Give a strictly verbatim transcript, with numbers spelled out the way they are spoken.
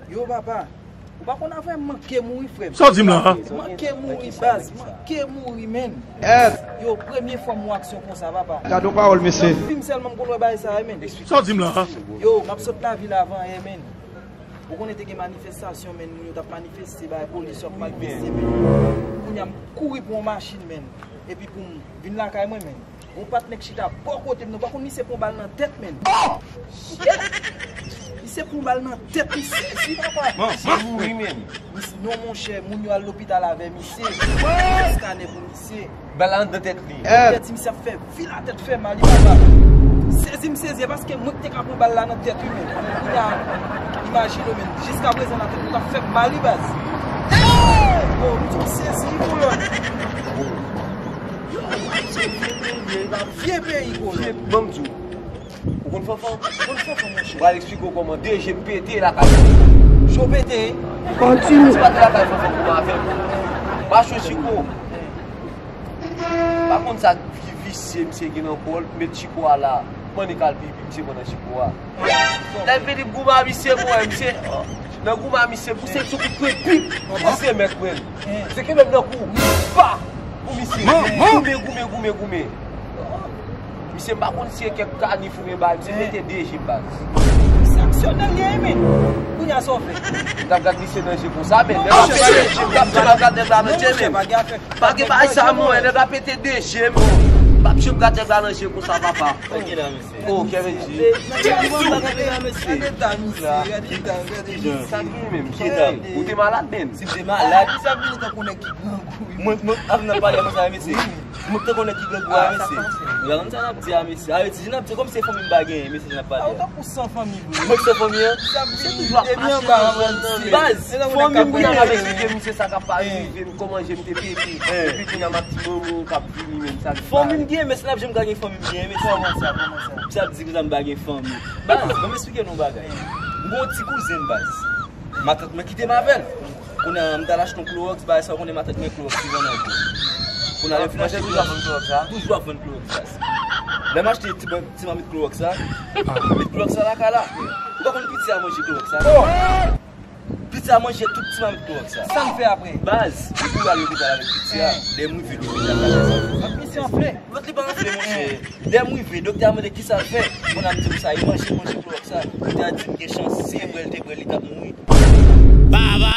Yo, papa, ou pa konn afè manke mouri, frè m. Sa w di m la, a? Manke mouri, baz, manke mouri, menn. Èt. Yo, premye fwa m wè aksyon konsa, papa. Gade yon pawòl, mesye. Nan fim sèlman m konn wè bagay sa, menn. Sa w di m la, a? Yo, m ap sot lavil avan yè, menn. Ou konnen te gen manifestasyon, menn, moun yo t ap manifeste, bay polis yo ap manifeste, menn. Kounye a m kouri pran yon machin, menn. Epi pou m vin lakay mwen, menn. Yon patnè k chita bò kote m, nou pa konn misye pran bal nan tèt, menn. Shit! Misye pran bal nan tèt, misye, si papa. Misye mouri, menn. Mis-, non, monchè, moun yo al lopital avè misye. Eskanè pou misye. Bal la anndan tèt li. Tèt misye ap fè vil a tèt fè mal li papa. Sezi m sezi, e paske mwen ki te ka pran bal la nan tèt wi, men. Kounye a, imajine w, men. Jiskaprezan la tèt mwen t ap fè m mal wi, baz. Oh, m di w sezi wi, kolòn. Yo, se vye peyi, vye peyi, kolòn. Ban m di w. Ou konn Fanfan? Ou konn Fanfan, monchè? M pral eksplike w kòman de je m pete lakay Fanfan. Je w pete? Ti pate lakay Fanfan kouman avè m. Mache Chiko. Pa konn sa ki visye misye gen nan kò l, met Chiko a la. Mannik al pipi, misye pran nan Chiko a. Lè l vini goumen misye, mwen, misye. Nan goumen misye, pou se sou kout pwen, pip. Misye mèt mwen. Se ke menm nan kou. Pa! Pou misye. Goumen, goumen, goumen, goumen. Misye, m pa konn si e kèk kanif oubyen bagay, misye pete de je m, baz. Se aksyonè l ye, men. Kounye a sa w fè? M t ap gad misye nan je konsa, men nèg la pete de je m, m t ap gad nèg la nan je, men. Pa gen bagay sa, mwen, nèg la pete de je m. M p ap janm gad nèg la nan je konsa, papa. Sa gen la, mesye? Oh, Kevin G. Gade ta misye, gade ta, gade misye. Sa ki menm? Ou te malad, menm? Si m te malad. Sa vini tankou nèg ki grangou. Mwen, mwen, avè m nan pale konsa, mesye. Mwen te konnen ki grangou a, mesye. Gade sa n ap di a, mesye. A, ti jan n ap di, kòm se fanmi m pa genyen, mesye, jan n ap pale a. Ou tankou san fanmi vre. Mwen ki san fanmi an? Se toujou ap mache nan zòn nan, men. Baz, fanmi m genyen. Kounye a m ap eksplike misye sa k ap rive m, kòman je m te pete. Epi kounye a m ap di manman w k ap vini, menm sa ki. Fanmi m genyen, mesye, n ap janm ka gen fanmi m genyen, mesye. Kòman sa, kòman sa? Misye ap di konsa m pa gen fanmi. Baz, ban m eksplike nou yon bagay. M gen yon ti kouzen, baz. Matant mwen kite m avè l. Kounye a, m t al achte yon klowòks, bagay sa, ou konnen matant mwen klowòks li vann anpil. Kounye a, lè m fin achte klowòks, toujou ap vann klowòks sa. Lè m achte ti ban-, ti mamit klowòks sa, met klowòks sa lakay la. Ou pa konn piti a manje klowòks sa? Piti a manje tout ti mamit klowòks sa. Sa m fè apre? Baz, depi w al lopital avèk piti a, lè m rive lopital la, misye anfle. Vant li pa anfle, monchè. Lè m rive, doktè a mande kisa l fè. Kounye a m di konsa, li manje, manje klowòks sa. Doktè a di m gen chans, si e bwè l te bwè, li t ap mouri. Baba!